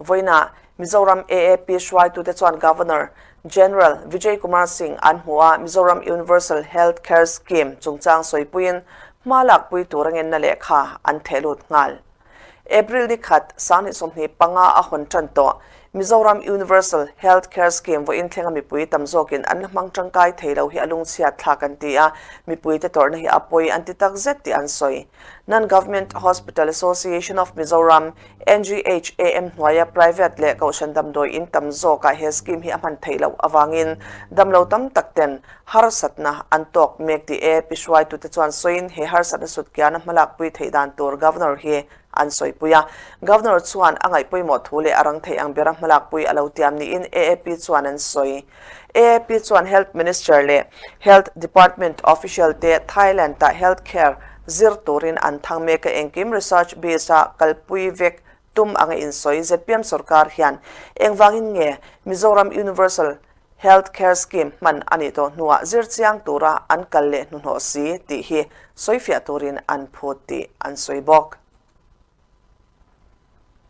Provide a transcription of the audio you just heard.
Vawiinah Mizoram AAP hruaitute chuan Governor General Vijay Kumar Singh an hmu a, Mizoram Universal Health Care Scheme chungchang sawipuiin hma lakpui tur a ngenna lehkha an theh lut nghal. April ni khat, 2025 a hawn tan tawh. Mizoram Universal Health Care Scheme vawiin thlenga mipui tam zawkin an la hmang tangkai thei lo hi a lungchhiat thlak an ti a, mipuite tawrhna hi a pawi an ti tak zet tih an sawi. Non-Government Hospital Association of Mizoram, NGHAM, hnuaia private leh kohhran damdawi in tam zawkah he scheme hi a hman theih loh avangin damlo tam tak ten harsatna an tawk mek tih e pi hruaitute chuan sawiin he harsatna sutkiana hmalakpui theih dan tur Governor hi an sawipui a. Governor chuan a ngaih pawimawh thu leh a rang theih ang bera hmalakpui a lo tiam niin AAP chuan an sawi. AAP chuan Health Minister leh Health Department official te Thailand-ah health care zir turin an thang mek a, engkim research base-a kalpui vek tum anga insawi zpm sorkar hian engvangin nge Mizoram Universal Health Care Scheme hman a nih tawh hnuah zir chiang tura an kal leh hnuhnawh si tih hi sawifiah turin an phut tih an sawi bawk.